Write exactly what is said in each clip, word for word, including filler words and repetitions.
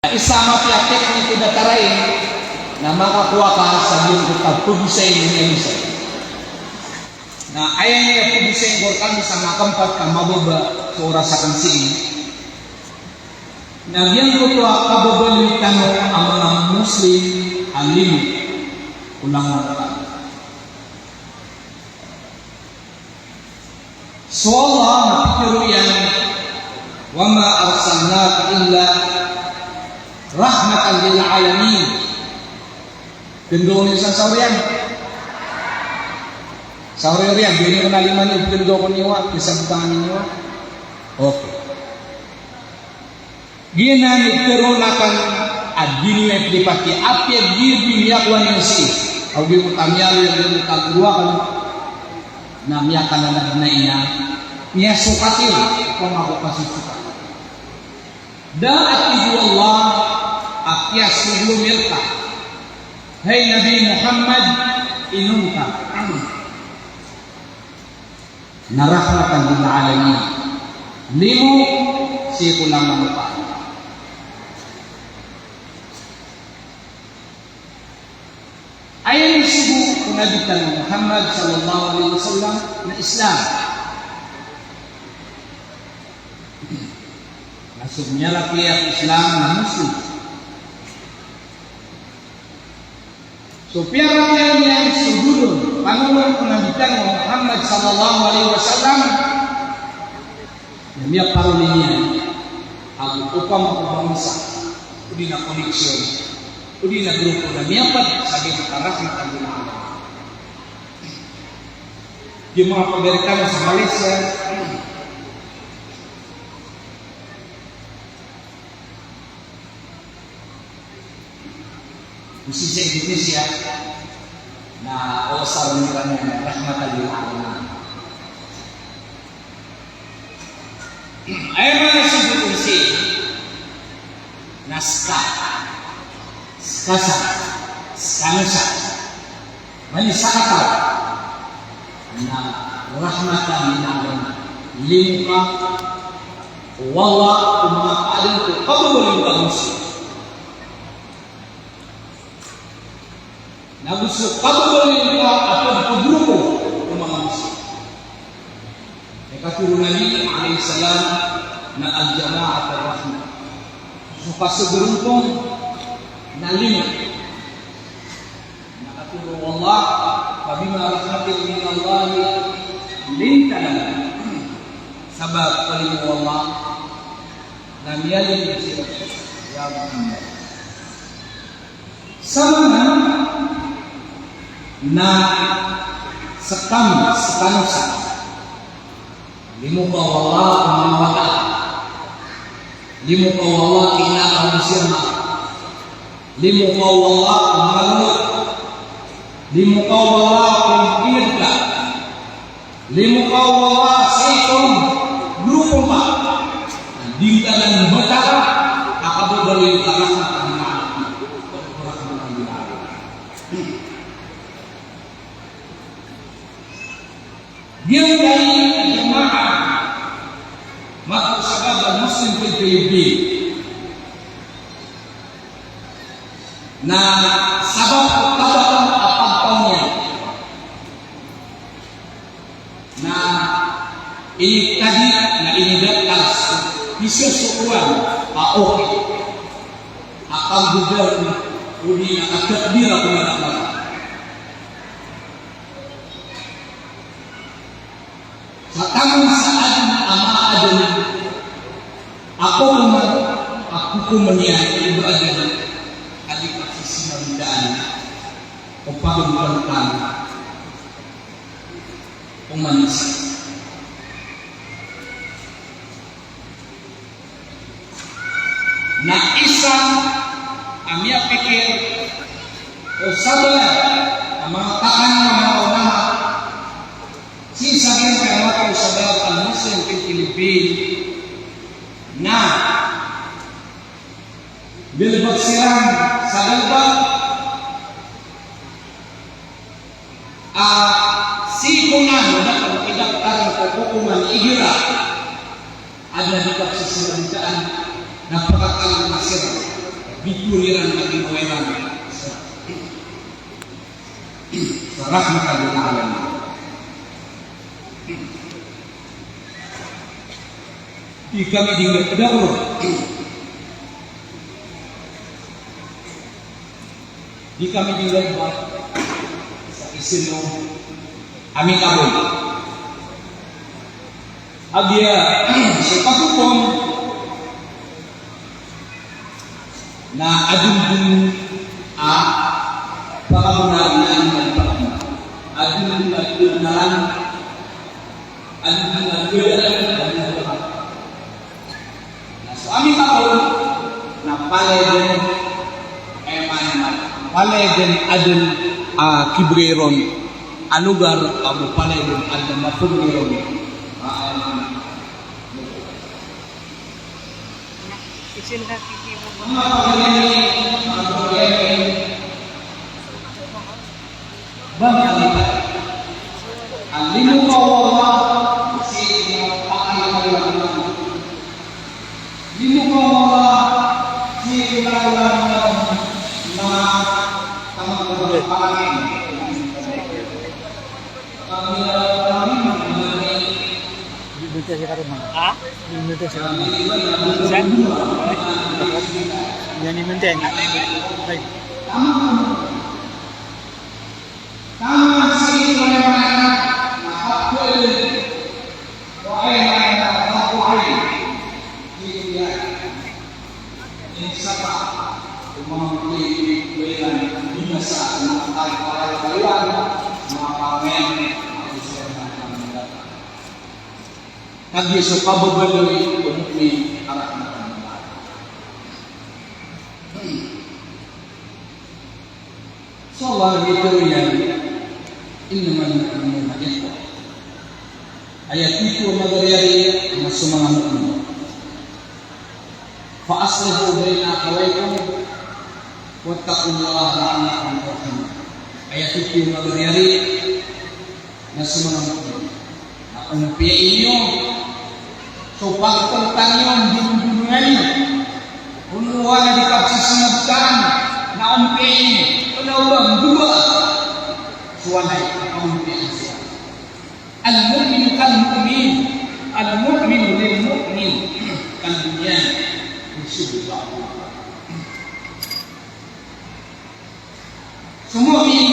Isa a mapiya a teknik o datar ai na makakowa ka sa giyangkoto a pagosay niyan isa. Na aya niyan pagosay ko rkano sa makaempat ka mababa so oras akn sii na giyangkoto a kababaloy tano a manga Muslim a limo ko langon tano. So Allah na pitharo iyan, "Wa ma arsalnaka illa rahmatan lil alamin." Pitharo iyan sa saoriyan. Saoriyan, di niyo na lima niyo, pitharo ko niyo, kisabitan niyo. Okay. Giyanan i tharoon akn a di niyo ipdipat i apiya giya di miyakowa niyan sii. Ago giyoto a miyaaloy, giyoto a goro akn na miyakananadna iyan, miyasokat iyan, opama ko kasisokat. Da a tig o Allah a kiyasogo iyan rka, hay Nabi Muhammad, inon ka na rahmatan lil alamin. Limo sii ko langon o pagari. Aya inisogo o Nabi tano Muhammad sallallahu alaihi wasallam na Islam. Na so miyarakiya ko Islam na Muslim. So piyarakiya niyan so dodon, panolon o Nabi tano Muhammad sallallahu alaihi wasallam, na miyaparoli niyan ago opama ko bangsa, odi na koneksyon, odi na grupo na miyapd sa giyangkoto a rahmatan lil alamin. Di manga pagari tano sa Malaysia, Sii sa Indonesia na osar iran iyan na rahmatan lil alamin. Aya maana sii na ska, ska san, ska san. Maana i sakataw na rahmatan lil alamin. Limo ka o Allah ko manga kaadn ko kababaloy o Muslim. Na go so kababaloy a pagpagrupo o manga Muslim. Aya katharo o Nabi alayhis salam na al-jama'atu rahmah. So kasagrupo na limo. Na katharo o Allah, "Fabima rahmatin minallahi linta lahum." Sabap a limo o Allah na miyalimo siran, ya Muhammad. Sa maana na skami, skano san. Limo ka o Allah ko manga wata. Limo ka o Allah ko manga manusiya. Limo ka o Allah ko manga lolot. Limo ka o Allah ko manga inedka. Limo ka o Allah sii ko grupo ka. Di ngka dn mbtad a kababaloy ka rahmatan lil alamin. Giyangkai a jamaah mato sa kababaloy o Muslim ko Pilipin. Na sabap ko kababaloy a pagtaw niyan na initadi, na inidakar so pisosokowan a okay a kagogawii, odi na katakbir a komatakbir. Sa taman sa adn a maadn a kokoman, a kokoman iyan, ibarat a di ka sisinawitaan o pagmampan o manosiya. Na isa a miyapikir o sabap a manga takan a manga ulama sii sa giyangkai a mato o sabap a Muslim ko Pilipin na galbk siran sa galbk a sii ko nan da ko idaktar ko kokoman igira adn a di kapsisinawitaan na pakakalk na siran. Bitowan iran a ginawa iran sa rahmatan lil alamin. Di kami di nggolawla. Di kami di nggolawla sa isino ami kabol. Agiya so paghukum na adn dn a pakabenar, na adn dn a pakabenar, adn dn a kebenaran, adn dn a kebenaran, adn dn a kebenaran. Na so ami kabol na palaya dn, eh, palaya dn adn a kibegay ron a lugar, ago palaya dn adn a mapegay ron. Ah, Bang a limokaw o Allah sii ko pakay a Allah. Limokaw o Allah sii ko pakay a Allah. Di minti siya karun, ha? Ha? Di minti siya karun. Siya? Yan i minti, ha? Ay. Kagiya so kababaloy o mu'min a rahmatan lil alamin. So Allah a giyangkoto a innamal mu'minuna ikhwah. Aya tito a magariyari na so manga mu'min. Fa aslihu baina akhawaykum wattaqullaha la'allakum turhamun. Aya tito a magariyari na so manga mu'min na ompiyai niyo so pagtengtang iyan dn, dn iyan. Onoha na di kapsisinabotan na ompiyai niyo. Kna o ba mbaga so walay a ompiyai niyo. Al-mu'minu kal-mu'min, al-mu'minu lil-mu'min kal-bunyan yashuddu ba'duhu. So mu'min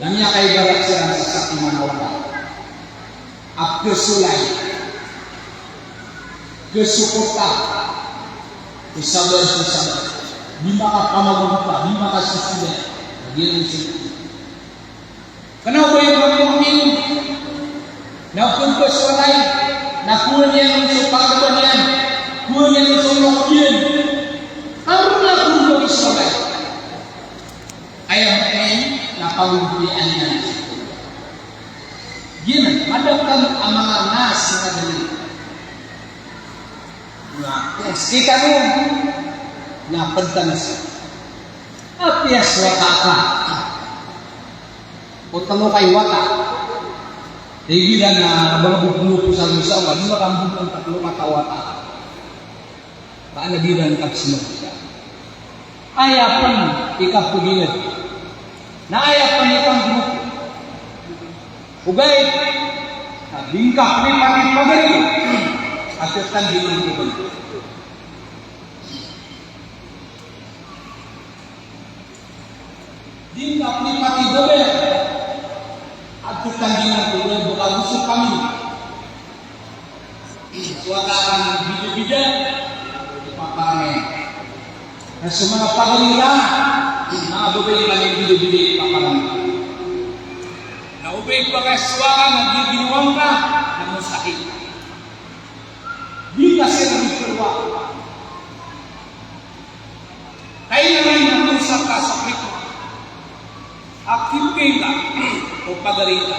na miyakaibarat siran sa satiman a wata a pkhasolay, pkhasoporta, pkhasabar, pkhasabar. Di makapamagogopa, di makasosolay. Lagid iran so Kna o ba aya mu'min na pkhasolay, na kowaan iyan so pagkabatiya niyan, kowaan iyan so loko niyan. Kna o ba pkhasolay. Aya mu'min na pagompiya niyan. Giyanan, madakl a manga nas na dn. Na, yes, kita mo. Na pagtanas. Apiya so wata ka. O tlo ka i wata. Igira na bang buklo po sa lusa, wala na kambuklo ka tlo ka wata. Ba na di ran kapsinabotan. Aya pn i kapagilid. Na aya pn i panggurup. Ogaid na di ngka pn ipati pagari. Ati tandi man ko ba. Di ngka pn ipati gabay. Ati tandi man ko ba, baka gusto kami. So wata a bida-bida, paparangayan. Na so manga pagari iran, manga babay iran a bida-bida, paparangayan. Na o ba i pakasowa ka na di ginawang ka, na mustahil. Di ka siran di pkharowa. Kailangan na miyosar ka sa hikmah. Akipin ka o pagari ka.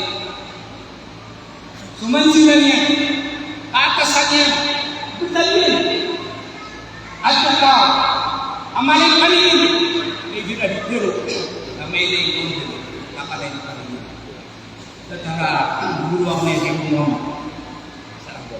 So mansiran iyan, kaatasan iyan, btad iyan. At saka, a mali-mali iyan, na igira di tero, na mailay ko iyan, na kalay ko iyan. Tatara, guru ako na iyan, guru ako. Sa ako.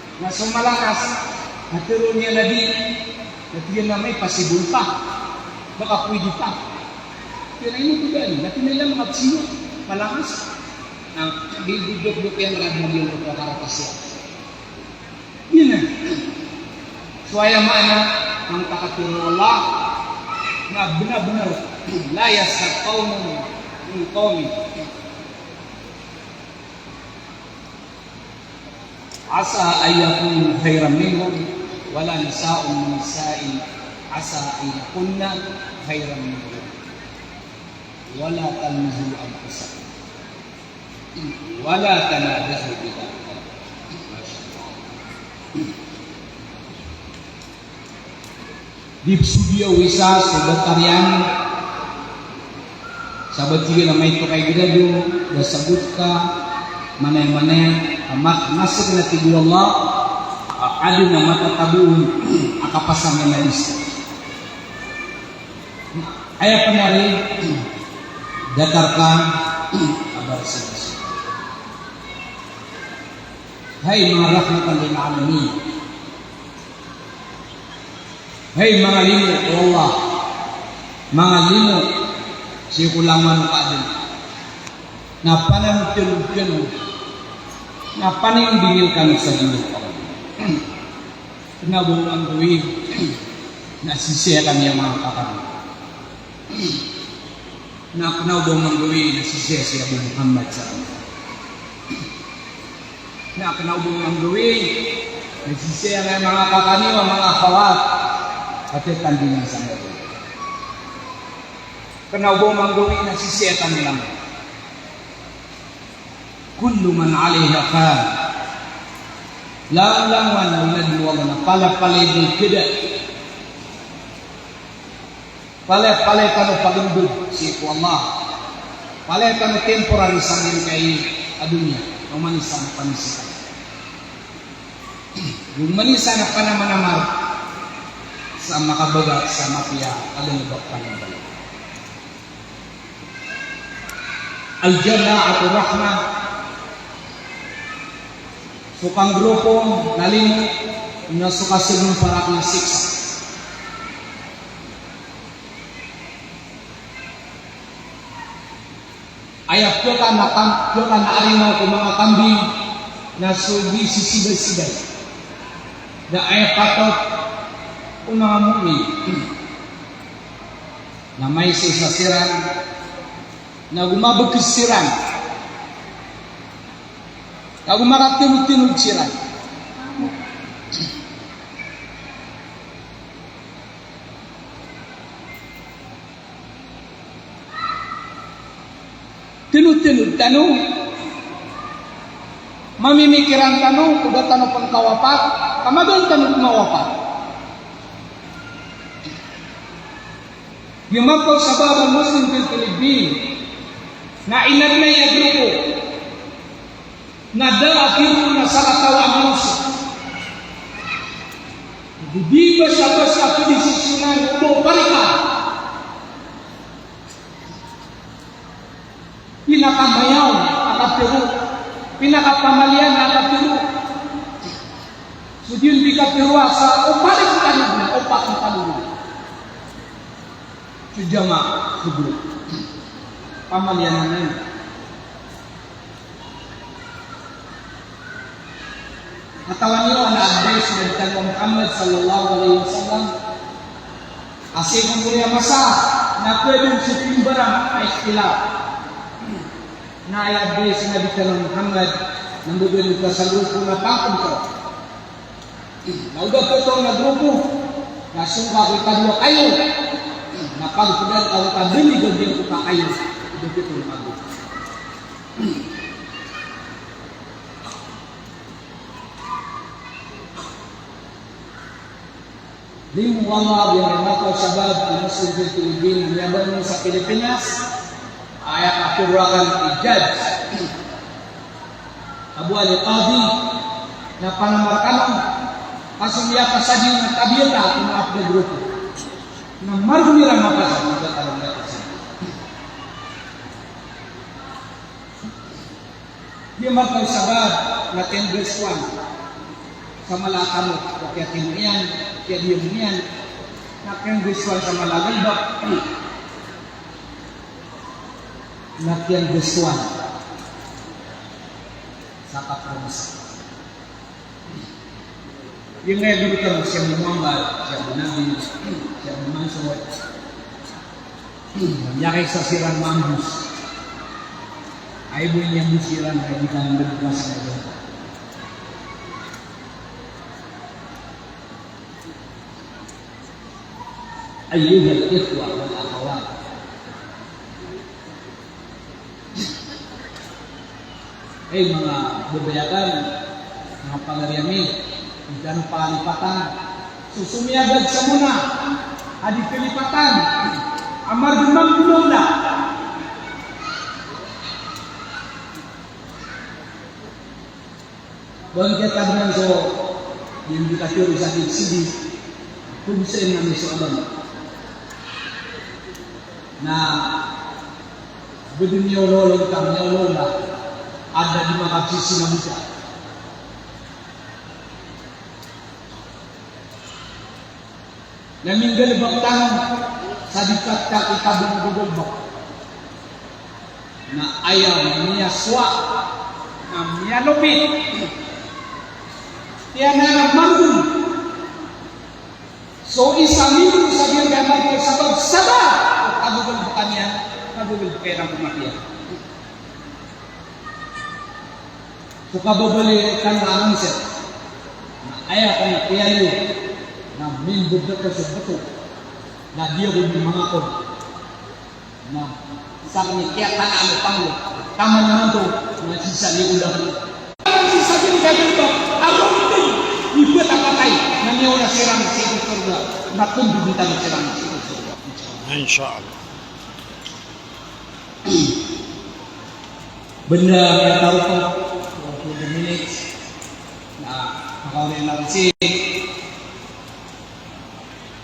Na so malakas, na tharoon iyan a di, na tig iyan a may possible pa. Baka pwede pa. Tig iyan a ino tig iyan, na tig iyan a manga psiyo, malakas. Na di, di, dok, dok iyan, rad na di iyan dok karatas iyan. Ino. So aya maana, ang pakatharo o Allah, na benar-benar, la yaskhar qawmun min qawmin. Asa an yakunu khairan minhum, wala nisa'un min nisa'in asa an yakunna khairan minhun. Wala talmizu anfusakum. Wala tanabazu bil alqab. Masha Allah. Di psodiya o isa so datar iyan, sa ba tig iyan a maito ka igira do, da sagot ka, manaya-manaya, a mat-, masek na tig o Allah, a, adn a matataboon a kapasang iyan a isa. Aya pn ari, datar ka a barasibasi. Hay manga rahmatan lil alamin. Hay manga limo o Allah, manga limo sii ko langowan o kaadn. Na pananotol kano, na panindingil kano sa giyangkoto a kaadn. Kna o ba on manggawii na sisii kami a manga kaka niyo. Na kna o ba on manggawii na sisii si Abu Muhammad sa kami. Na kna o ba on manggawii na sisii a manga kaka niyo, a manga akhawat, a titandingan sa kami. Kna o ba on manggawii na sisii kami langon. Kullu man alayha fan. Langowan, langowan, na palaya, palaya i di keda. Palaya, palaya tano pagndod sii ko Allah. Palaya tano temporary sa giyangkai a doniya. Oman i isa na panisikan. Oman i isa na panamanamar. Sa makabagat sa mapiya a lomba panambal. Al-Jannah ato rahmah, so kangrupo na limo, na so kasagn parak na siksa. Aya pkana kam-, pkana arima ko manga kambing na so di sisibaysibay. Na aya patot ko manga mu'min na maisaisa siran, na go mabks siran, na go makatinodtinod siran. Tinodtinod tano, mamimikiran tano ko da tano pn kawapat, ka magaan tano pn mawapat. Giya mapasabap a Muslim fil Filipin, na inadn a aya grupo na da a tiro na sakataw a manosiya. Di ba sa basta a pdisisyonan o ba o parika? Pinakamayaw a katiro, pinakapamalian a katiro. So di on di katiro a sa o parik tano, o parik tano. So jamaah, so grupo. Pamalian anan. Katawan iyo a advice o Nabi tano a Muhammad sallallahu alaihi wasallam a sii ko mori a masa na pwede on so pimbarang a ikhtilaf. Na aya advice o Nabi tano a Muhammad na mbgan ka sa grupo na pangkn ka. Na o da ptharoon a grupo na song ka ko ikadowa kayo, na pagpdan ka ko kadaligan ko kakayo, o da ptharoon a grupo. Limo, wallah, biya mapasabap a Muslim fil Filipin a miyabangon sa Pilipinas a aya katorokan i Judge Abu Ali Qadhi na panamar kano, ka so miyakasadi na tabiya ta ko manga pd a grupo na margn iran mapasad na da tano miyakasadi. Di makaw sabap na kiyanggastowan sa mala a kamot, o kiyatimo iyan, kiyadiyam iyan, na kiyanggastowan sa mala a galbk, na kiyanggastowan sa kapromisa. Giyangkaya goro tano si Abu Muhammad, si Abu Nabil, si Abu Mansur. Miyakaisa siran mambos. Ay bo niyan bo siran, ay di ka nang nagmasa na dyan. Ayyuhal ikhwa wal akhawat. Hay manga babay akn, manga pagari ami, di tano palipatan so somiyagad sa mona a di kalipatan a margn mambo na ola. Ba ngka tadman so, di ngka tiyoro sa di sidi, kung saan na miso alam. Na bdn niyo lolo, ngka niyo lola, a da di makapsisi na bisa. Na minggalbk tano sa di katkakita bo na gogalbk. Na aya miyasowa, na miyalopit. Tiyan na margn so isa miyoro sa giyangkaya margn sabap sa ba a gogalbk iyan, a gogalbk iyan ko matiya. So kababaloy tano a anonser na aya kaniyan na mimbobdk so bto na di ako di mangakon. Na sakn i kiyatanaan o panglo taman imanto na sii sa liyolak. Sii sa giyangkaya a ron i btad a patay na miyaona siran sii ko sorga, na tondogn tano siran sii ko sorga. Insha Allah. Benda a miyataropa, twenty minutes na makaori na risi.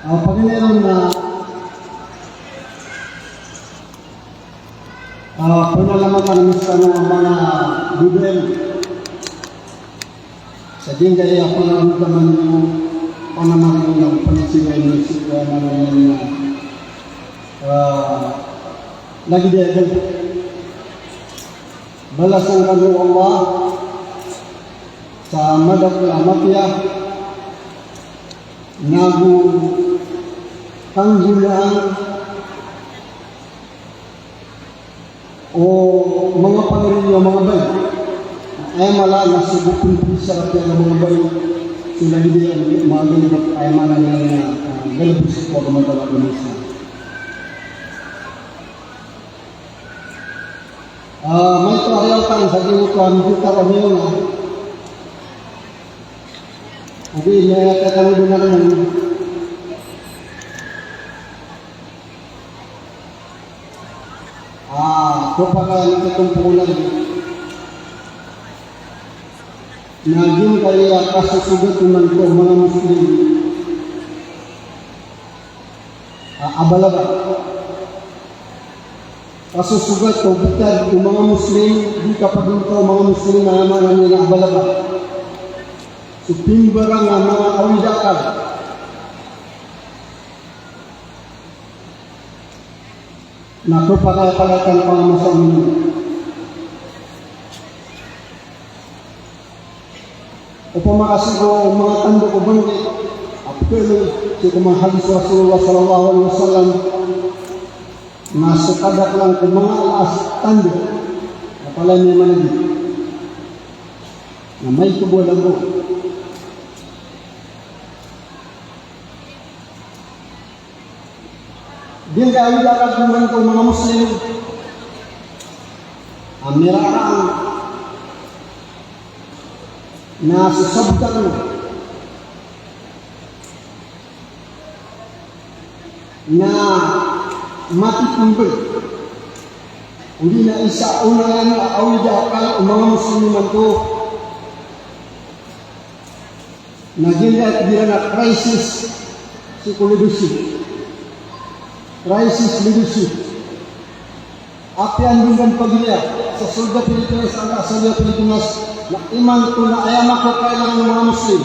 Ah, paganay ron na, ah, panalamatan ami skano a manga bibel. Sa giyangkaya a panalamatan ami, panalamatan ami, panalamatan ami, ah, lagid iyan a balasan kano o Allah sa madakl a mapiya, nago kanggolaan o manga pangni niyo a manga bae. Aya mala na so bo pn pn sa rapiya a manga bae. So lagid iyan a manga bae, aya mala na, ah, galbk ko agama tano a agama Islam. Ah, maito a riyalatan sa giyangkoto a mitharo niyo na. Ogaid na aya kano dn a rn. Ah, so pakay a mitharo niyo na giyangkaya a kasosogat imanto o manga Muslim a, a balaga. Kasosogat o btad o manga Muslim, di kapagintaw o manga Muslim a aya maana niyan na a balaga. So pimbarang a manga awid a akal. Na so pakay a palatan pangamasamin. Opama ka sii ko manga tando ko bangkit, a pkhailay sii ko manga hadis o Rasulullah sallallahu alaihi wasallam, na so kadaklan ko manga alaas tando, na palaya niyan managid. Na maito bo a lambo. Giyangkaya a awid a akal imanto o manga Muslim a miraraan na so sabot akn na matitmbag. Odi na isa a onayan a awid a akal o manga Muslim imanto na giyangkaya a tig iran a crisis sii ko leadership. Crisis leadership. Apiya anda dn pagilaya sa solid a Pilipinas, anda a solid a Pilipinas, na imanto na aya makakailangan o manga Muslim,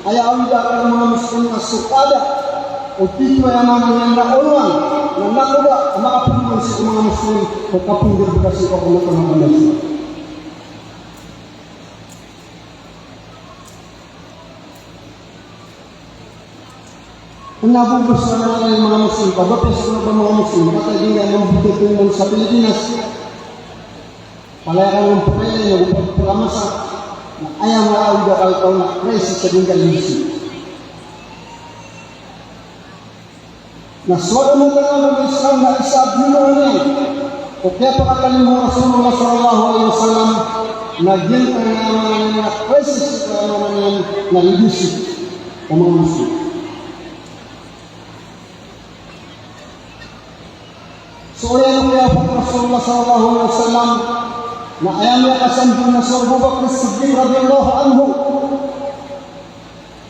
aya awid a akal o manga Muslim na so kada o titho, aya maana niyan na onayan, na nakoda a makapangni sii ko manga Muslim ko kapnggalbka sii ko agama tano a agama Islam. Kna bo ba so manga Muslim, ba ba so manga Muslim, ba ka di nga mambtad sa Pilipinas. Palaya ka mambtad na go pagpalamasa na aya mala a awid a akal tano na crisis sa giyangkaya a leadership. Na so agama tano a Islam na isa a biyaloy niyan ko kiyapakatalingoma o Rasulullah sallallahu alaihi wasallam na giyangkaya a maana niyan na crisis, a maana niyan na leadership o manga Muslim. So oriyan o kiyapakatalingoma o Rasulullah sallallahu alaihi wasallam na aya miyakasambi na so Abu Bakr As-Siddiq radhiyallahu anhu.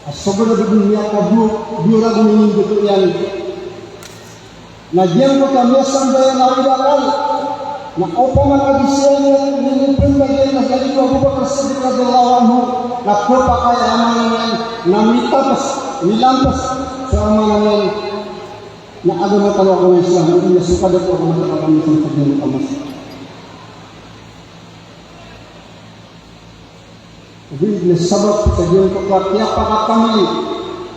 A so gawii a doniya ka bo, bo ragon ini dito iyan. Na giyangkoto a miyasambayang a awid a akal na opama ka di siran ini pn lagid iyan na lagid o Abu Bakr Siddiq radhiyallahu anhu, na khapakay a aya maana niyan na mitapas, milampas so aya maana niyan na agama tano a agama Islam, na so kada ko agama tano a agama Islam sa giyangkoto a masa. Ogaid na sabap sa giyangkoto a kiyapakakamili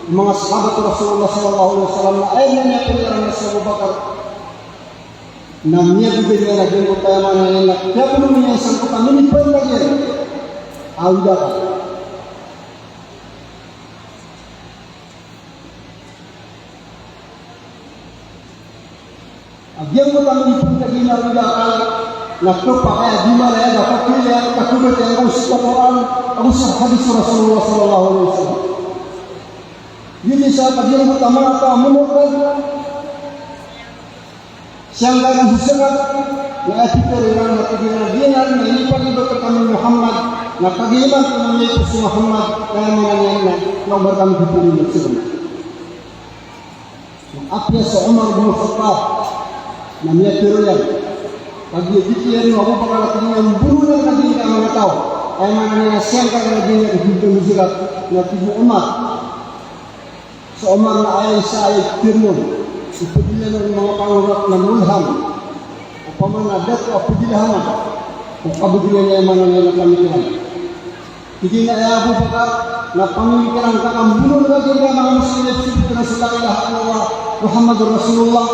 o manga sahabat o Rasulullah sallallahu alaihi wasallam na aya niyan a piniyaran na si Abu Bakar na miyabgay niyan a giyangkoto a aya maana niyan na kiyapolong iyan sangkoto a minipantag iyan a awid a akal. A giyangkoto a minipantag iyan a awid a akal na khapakay a di malaya a kakowa iyan, kakowa iyan ago so Qur'an ago so hadis o Rasulullah sallallahu alaihi wasallam. Giyoto i sabap a giyangkoto a manga taw a momortad sangkai a di sangkat na aya pitharo iran na tig iran a giyanan na inipaglibot rkami o Muhammad, na kagiya imanto na miyaipos si Muhammad, na aya maana niyan na oba rkami pitharo iran. Apiya so Umar bin Khattab na miyatharo iyan. Kagiya di kiyatharo o Abu Bakar a tig iyan a mbonoon ka giyangkai a manga taw. Aya maana niyan na siyangka ka giyangkai a giyangkai a zakat na tig o Umar. So Umar na aya isa a aya itharo iyan, so pagilay o manga pangawrat na mulham. Opama na dato a pagilay haman, o kabagilay niyan aya maana niyan na pamikiran. Tig iyan a, ya Abu Bakar, na pamikiran ka ka mbonoon ka giyangkai a manga Muslim a ipsipit iran so la ilaha illallah Muhammadur Rasulullah.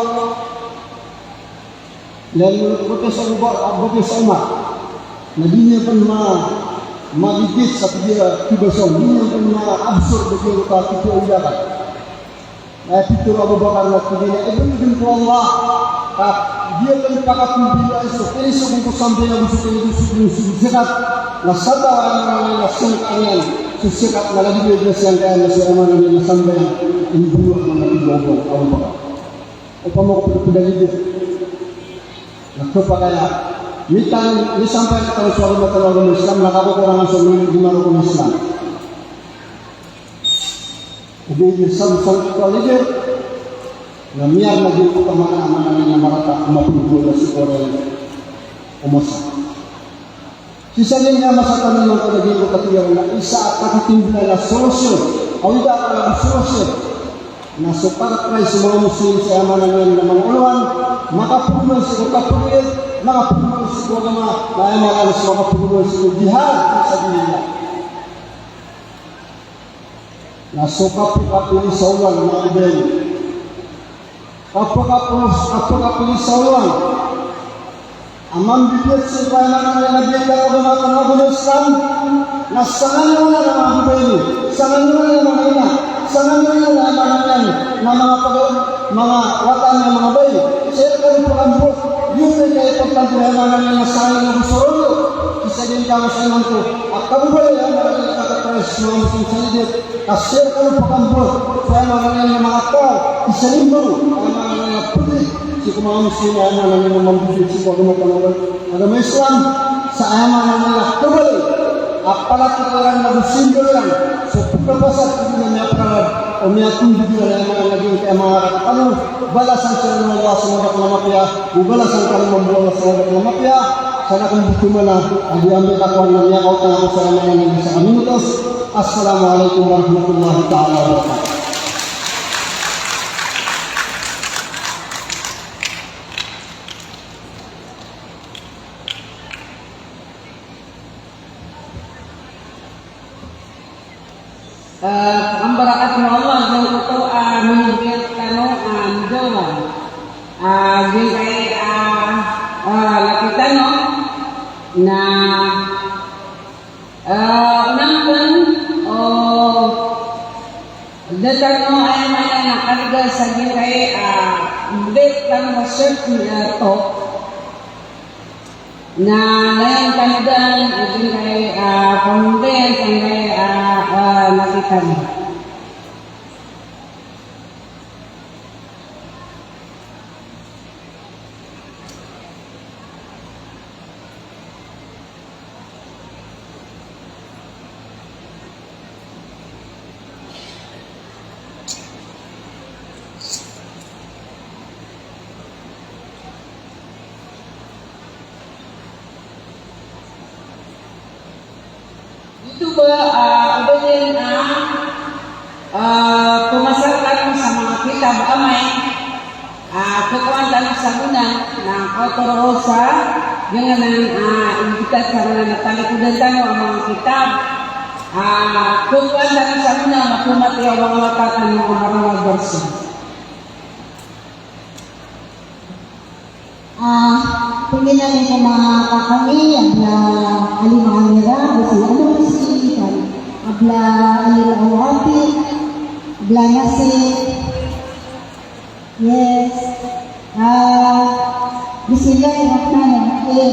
Lalo na oto so Abu Ba-, Abu Bakar, so Umar. Na di niyan pn ma-, mabibit sa pagkita, di niyan pn ma-absorb sa pagkita o Abu Bakar. Na pitharo o Abu Bakar na tig iyan a, ibn, ibn ko Allah, ka di akn pakapmbilay so kinisogo ko sambayang, so kinisogo ko zakat, na sa taw a aya maana niyan na siyangka iyan so zakat na lagid iyan a siyangka iyan so aya maana niyan na sambayang, imbolo na tig o Abu Bakar. Opama ko pd a pd a lidi. Na khapakay a mitan, misampay rktano so agama tano a agama Islam, na kakokorangan so lima rokon o Islam. Ogaid na sabap sa lidi, na miyar na giyangkoto a maana, a maana niyan na marata a mapmbowal a sii ko oriyan o masa. Sii sa giyangkai a masa tano imanto na giyangkoto a tig iyan a isa a kathitimbla na solusyon, owida a kala a solusyon, na so pagtry so manga Muslim sa aya maana niyan na manga olowan, makapagomay sii ko kapagomay, makapagomay sii ko agama, na aya maana niyan so makapagomay sii ko jihad fi sabilillah. Na so kapkapili sa olan, manga bae. Kapkapili, kapkapili sa olan a mambibiyat sii ko aya maana niyan na biyat a agama, agama Islam. Na sangani olan a manga bae, sangani olan a manga ina, sangani olan a aya maana niyan na manga pag-, manga wata niyan a manga bae. Sii rkano pakambowal. Giyoto i kaimportante o aya maana niyan na sangani a manga sororo. Sii sa giyangkai a masa imanto a kababaloy a aya maana niyan na kathitry so manga Muslim sa lidi. Ka sii rkano pakambowal so aya maana niyan na manga taw, isa niyan bo, aya maana niyan na pd sii ko manga Muslim, aya maana niyan na mambibiyat sii ko agama tano a agama Islam, sa aya maana niyan na kabaloy a palatiran na go simbol iran so pkapasad, odi na miyaprarad o miyatondog iran, aya maana niyan na giyangkai a manga rk tano, balasan siran o Allah sa madakl a mapiya. Go balasan kami mambo o Allah sa madakl a mapiya. Sa da akn bo toman a di ambi takowan na miyakaotang ako sa aya maana niyan na isa ka minutos. Assalamu alaikum warahmatullahi ta'ala wabarakatuh. Ah, pkambarakat o Allah giyangkoto a minimbiyat tano a mdawang. Ah, giyangkai a, ah, laki tano na, ah, onaan pn o da tano aya maana na karga sa giyangkai a mbit tano a shirt na top. Na layon tano dn, odi na, ah, pamimbayan sangkai, ah, ah, laki tano. Giyoto ba, ah, o ba dn, ah, ah, pmasal tano sa manga kitab amay, ah, khakowaan tano sa gona, na kaoto roo sa giyangkanan, ah, imbita sa gona na talikodan tano a manga kitab, ah, khakowaan tano sa gona, na pmatiya o manga wata tano a marnga a version. Ah, pangilala ko manga kaka mi, a bla Alim Amira, bla si Alim Rizky, a bla Alim Awati, a bla Nasir. Yes. Ah, Bismillahirrahmanirrahim.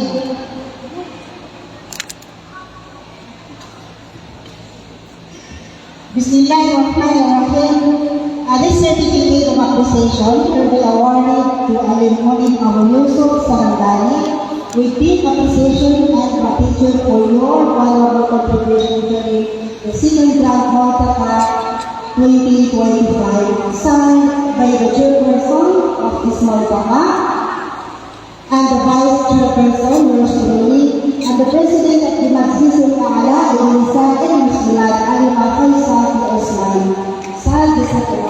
Bismillahirrahmanirrahim. A, this certificate of appreciation will be awarded to Alim Munim Abu Yusuf Sarangani with deep appreciation and gratitude for your valuable contribution during the second round of the twenty twenty-five, signed by the chairperson of this Maltaqa, and the vice chairperson, yours truly, and the president of the Majlisul A'la, Al-Nisa and Muslimat, Alima Faisal Osman. Sign the second.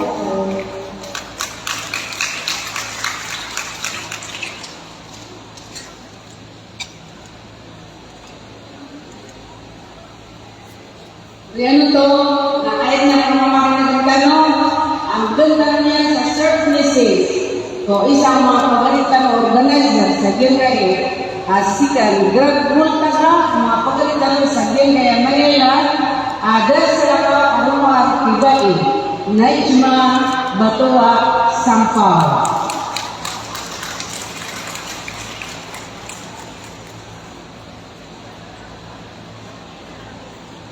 Oriyan oto na aya na pamamakineg tano, a ganda niyan sa short message ko isa a manga pagari tano, organizer sa giyangkai a sikan Grand Maltaqa, a manga pagari tano sa giyangkai a Manila, a da salakaw a rowar Tibai, Najma Batoa Sampaw.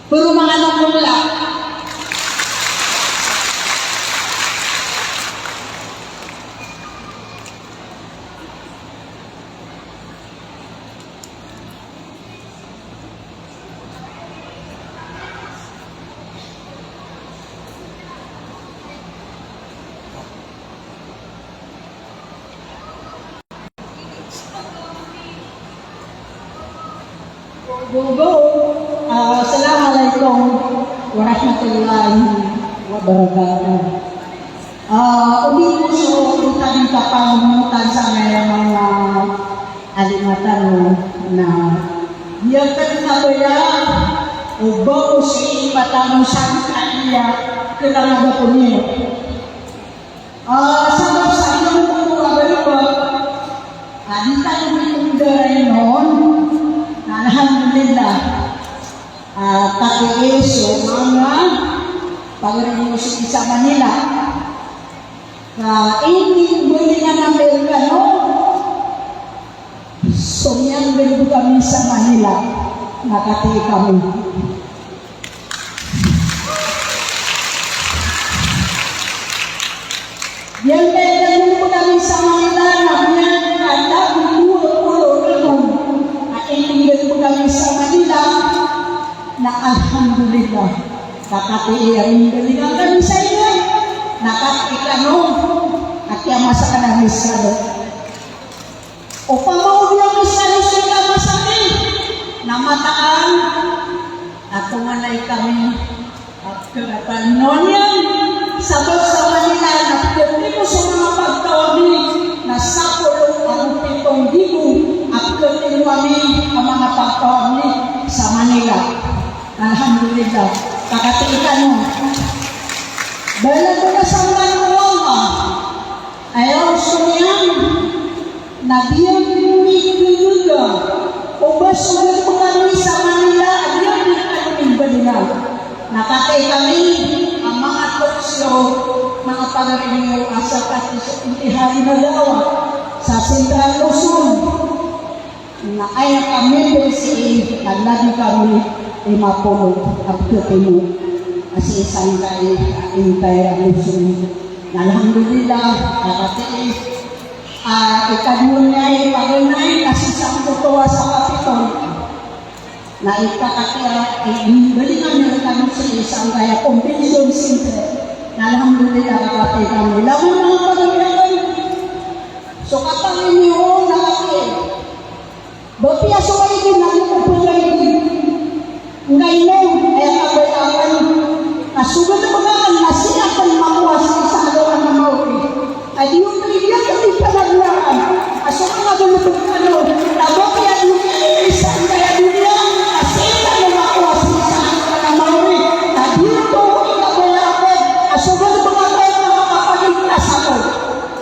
Puro manga anak ko mula. Gogo, ah, assalamu alaikum warahmatullahi wabarakatuh. Ah, odi ko so intadn kapangonotan sa manga alima tano na aya kn a baya o ba ko si matano sa kaiya kailangan ba ko niyo. Ah, sabap sa giyangkoto a baloba, ah, di tano di pndaray on, na alhamdulillah, ah, katii so manga pagari niyo sii sa Manila. Ka inimbalingan ami rkano, so miyanggalbk ami sa Manila, na katii kami. Giyangkai a galbk ami sa Manila na miyakadakl dowa polo ragon a inimbalbk ami sa Manila, na alhamdulillah. Ka katii a inimbalingan kami sa ino, na katii kano a kiyamasa kami sa O pamangodiya mi sa lisika masami na mataan a tonganay kami a pkhatalino niyan sa bangsa Manila na pkhatimo so manga pagtaw ami na sapolo ago pito nggibo a pkhatimo ami a manga pagtaw ami sa Manila. Alhamdulillah. Pakatii kano. Bala ko na sa ngka o Allah. Aya oso niyan na giyangkoto i khagiya o ba so galbk ami sa Manila a giyangkoto i khagiya. Na katii kami a manga toks iyo, manga pagari niyo a sa katii so intihari na da'wah sa Central Luzon. Na aya ka member sii na lagid kami lima polo a pkhatimo a sii sangkai a intay a Luzon. Na alhamdulillah, a katii a ikadowa niyan i paganay na sii sangkoto a sa kapito. Na ika katii a inimbalingan ami rkano sii sangkai a convention center. Na alhamdulillah, a katii kami. Langon a pagari. So kapangni niyo na katii. Ba piya so katii na di ko pagari. Nggaino, aya kabaya akn, na so galbk akn na sii akn makowa sii sa alongan a mawri. A di oto i di akn di panagoyaan a so manga galbk tano na ba piya di oto i sangkai a doniya na sii tano makowa sii sa alongan a mawri. Na di oto i kabaya akn a so galbk akn na makapagintas ako.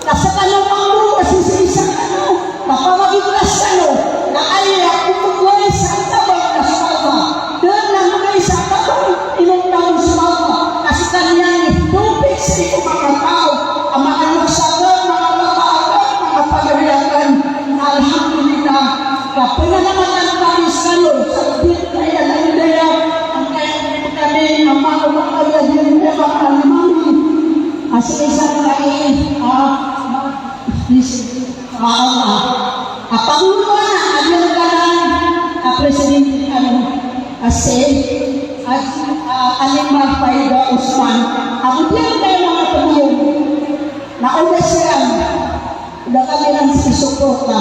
Na skano mambo a sisii sa kano, mapamagintas kano, na aya ko pagwari sa tabang na so Allah. Dn a mgay sa tabang i mangtano so Allah. Na skaniyan i dopik sii ko manga taw a manga loks akn, manga mata akn, manga pagari akn. Alhamdulillah. Ka pnanamatan kami skano sa biyantay a daya, angkaya kami a manga manga daya a manga mami. A sii sa kami, ah, ah, ah, a pangoloan a giyangkanan a presidente kami a si Haji, ah, Halimah Faida Osman. Ago giyangkaya manga pagiyong na oda siran, oda kami ran sii soporta.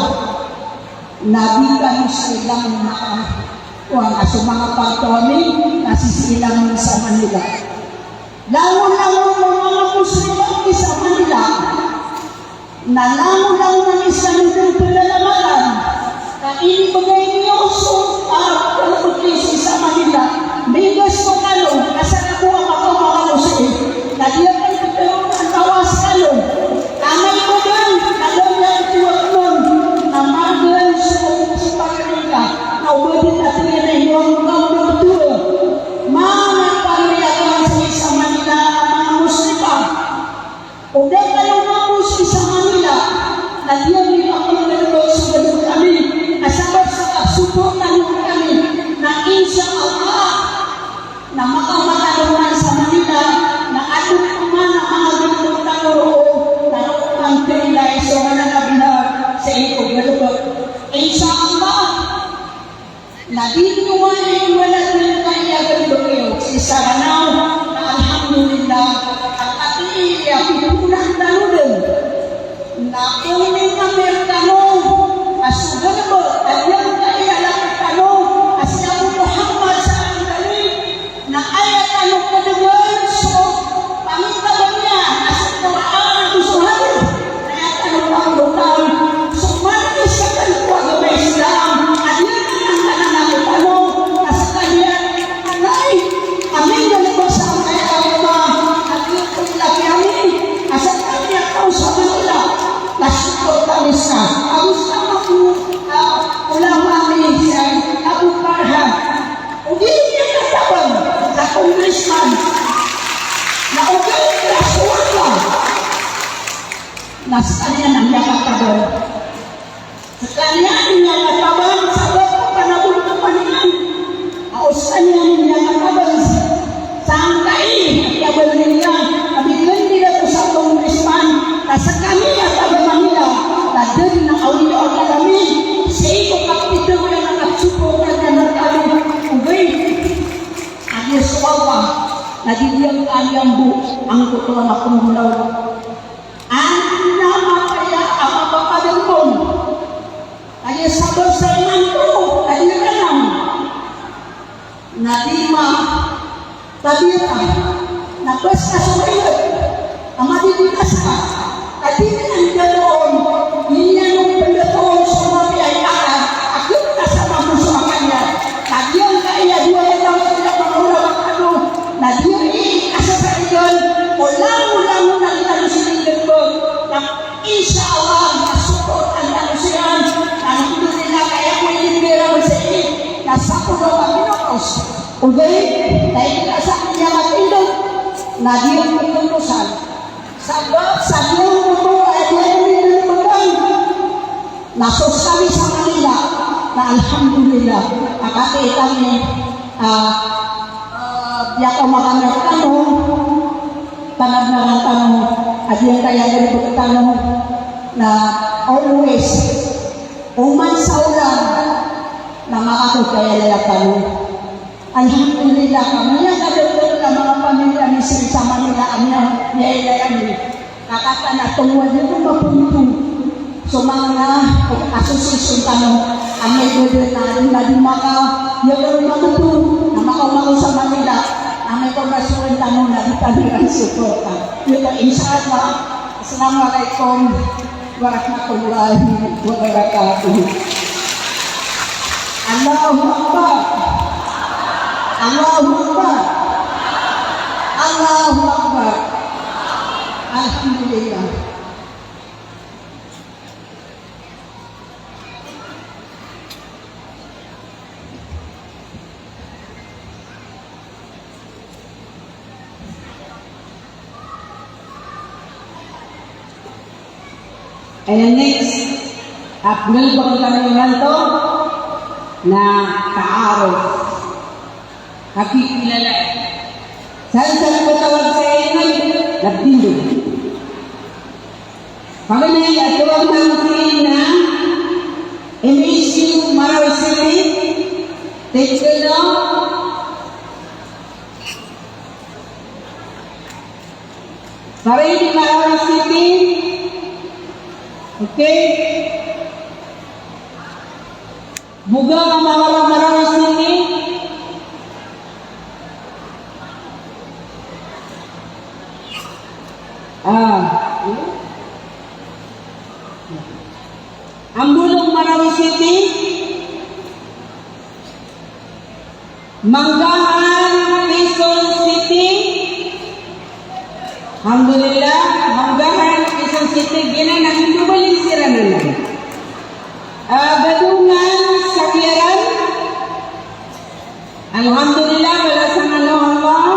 Na di kami sii langon na, ah, kowan, a so manga pagtaw ami na sisii langon sa Manila. Langon-langon o manga Muslim sii sa Manila. Na langon-langon ami sa Manila, pagalalaan ka inibgay niyo so, ah, pagalalaan sii sa Manila. Migas ko kano, asar ako a makaoma kano sii. Na di akn ptharoon a lawas kano. Amay ko dn, na da niyan tiwag on. Na margn so, so pagalalaan ka. Na oba di ta tig iyan a ino, na oba di ta. Manga pagalalaan sii sa Manila, manga Muslim ka. Oda kano mako sii sa Manila, na di ami makaoma so galbk ami, a sabap sa kapsoporta niyo rkami, na insha Allah, na makaoma tano man sa Manila, na adn pman a manga galbk tano roo, na roo pman kailay so manga nabi na sii ko galbk. Insha Allah. Na di niyo man iwala dn kaya galbk iyo sii sa Ranaw, na alhamdulillah, a katii a piphoon tano dn. Na onin ami rkano a so galbk a giyangkaya laki tano a si Abu Muhammad sa Andali, na aya tano kadgan so pangitaban iyan a so Qur'an ago so hadith. Na aya tano panggotan so manga isa tano ko agama Islam a di niyan kananakotano. Na skaniyan, anay, ami na libasan aya agama a di ko ilaki ami a skaniyan taw sa Manila. Na sokot kami sa ago sa manga, ah, ulama ami si Abu Farhan. O di niyan katabang sa congressman. Na o di niyan katabang. Na skaniyan a miyakatabang. Skaniyan a miyakatabang sa bako ka na bolo ka paniyan. A o skaniyan a miyakatabang. Sangkai a kiyabaloy iyan a bigyan iyan ko sa congressman, na skami a taga Manila, na da dn a awid o akal ami sii ko kapitero iyan a kapsoporta iyan rkami. Ogaid a giya so Allah na di giyangkaya bo angkoto a mapnggolaw. Anda mapaya a mapapagangkon. Kagiya sabap sa imanto a di ranam. Na di ma, tabiya, na basta so imanto a madidinasa. Ka di niyan daloon, di niyan pndatoon so mapiya i akal a kiyasa mambo so akal iyan. Ka giyangkaya dowa iyan a mapnggolaw a kano, na di niyan i asasaigan o langolangon a di tano sii dn bo. Na insha Allah, na soportaan tano siran. Alhamdulillah, ka aya ko inibgay iran sii na sapolo a minutos. Ogaid na aya ko sa kaniyan a tindg na di iran pagtindgan. Sabap sa giyangkoto a di iran pagtindgan. Na so skami sa Manila, na alhamdulillah, a katii kami, ah, ah, piyakaoma kami rkano, tanadnaran tano a giyangkaya galbk tano, na always, oman sa olan, na makakokailay tano. Alhamdulillah, ka miyakadakl a manga pamilya ami sii sa Manila a miyailay ami. Ka katii na tomo a di ko mapontong so manga association tano a miyadn a di maka, iya ko mapontong a makaoma ko sa Manila a miyakaoma so olan tano na di tano iran soporta. Iya ko, insha Allah. Assalamu alaikum warahmatullahi wabarakatuh. Allahu Akbar. Allahu Akbar. Allahu Akbar. Alhamdulillah. Aya next a pnggalbkn kami imanto na taaruf. Kakilala. Sa isa na matawag sa ingan na Bindo. Paganay a tawag na ang tingin na M S U Marawi City, Tekno, Tarid, Marawi City. Okay. Bogang, Mara-, Marawi City. Ah. Ambolong, Marawi City. Manggahan, Quezon City. Alhamdulillah, Manggahan, Quezon City, giyanan a mindobalin siran anan. Ah, Badongan, Sabiaran. Alhamdulillah, balasan kano o Allah.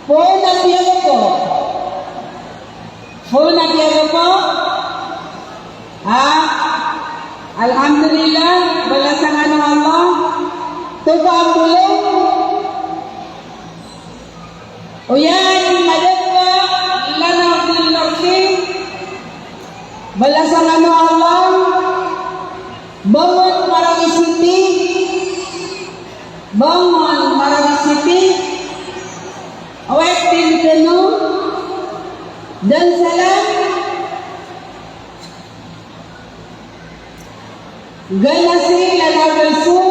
Poon a piyagapo. Poon a piyagapo. Ha? Alhamdulillah, balasan kano o Allah. Toba Ambolong. Oyan, Madadua, Lanao del Norte. Balasan kano o Allah. Bangon, Marawi City. Bangon, Marawi City. Awet din kano. Dansalan. Ganasing, Lanao del Sur.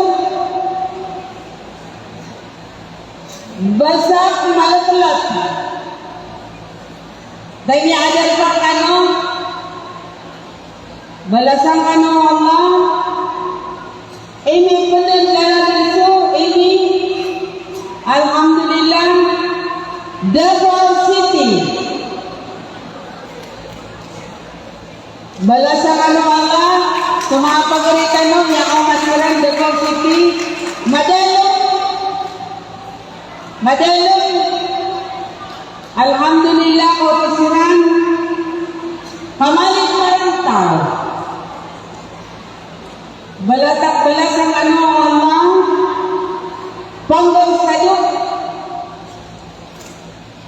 Basak, Malotlot. Dai miyadar pa kano. Balasan kano o Allah. Ini penen, Lanao del Sur, ini. Alhamdulillah. Davao City. Balasan kano o Allah so manga pagari tano, miyakaoma siran, Davao City. Madalong. Madalong. Alhamdulillah, kaoto siran. Pamalig Marantaw. Balatak, balasan kano o Allah. Panggol Sadok.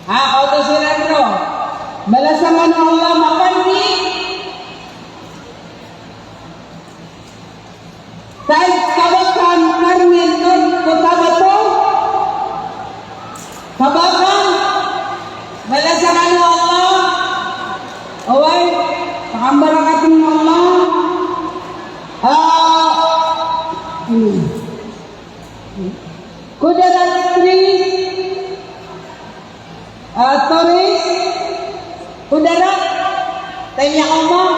Ha, kaoto siran roo. Balasan kano o Allah, Mapanti. Taid Kabakan, Carmen North, Cotabato. Kabakan, balasan kano o Allah. Oway, pakambarakatan o Allah. Ah, hmm. Kudarat Springs, ah, Torres, Kudarat, tanya Allah.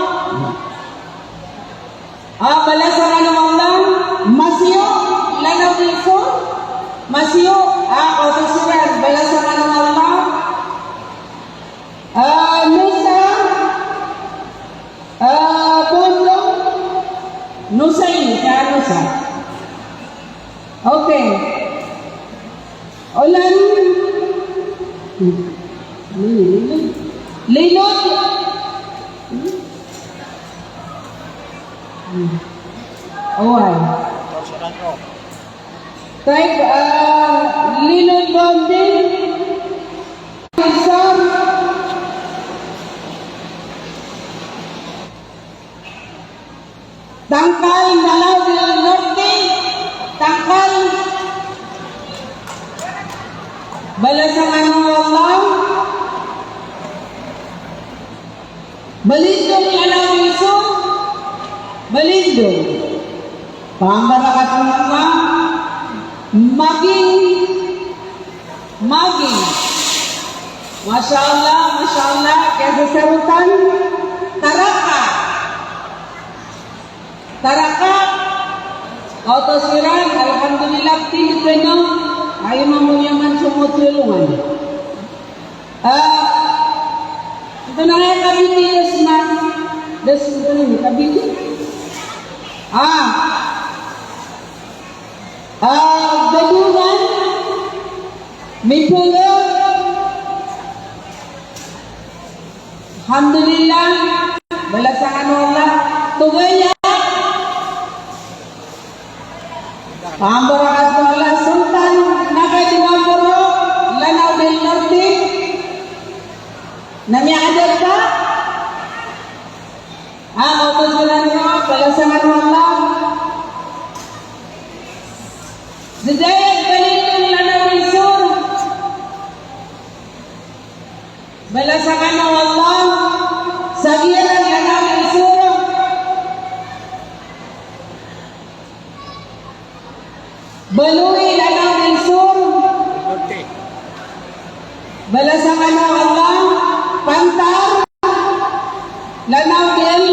Ah, balasan kano o Allah. Masiu, Lanao del Sur. Masiu, ah, kaoto siran, balasan kano o Allah. Ah, Nusa, ah, Bondo, Nusa ini, sa Nusa. Okay. Olan, Linod. Oway. Taid, ah, Linod Bondi. Sir. Tangkal, Lanao del Norte, Tangkal. Balasan kano o Allah. Balindong, Lanao del Sur. Balindong. Pambarakatan o Allah. Maging. Maging. Masha Allah, masha Allah. Kiyasasarotan. Taraka. Taraka. Kaoto siran, alhamdulillah, tindg kano. Ay, mambo niyan man so moto i Longan. Ah, ito na nga Cavite, das na, das, ito na nga Cavite. Ah. Ah, Badongan, Mipolo. Alhamdulillah, balasan kano o Allah. Tugaya. Pambarakatan o Allah, Sultan Naga di Mamboro, Lanao del Norte. Na miyakadapa. Ah, kaoto siran roo, balasan kano o Allah. Didayag Balindong, Lanao del Sur. Bala Baloy, Lanao del Sur. Balasan o Allah. Pantar, Lanao del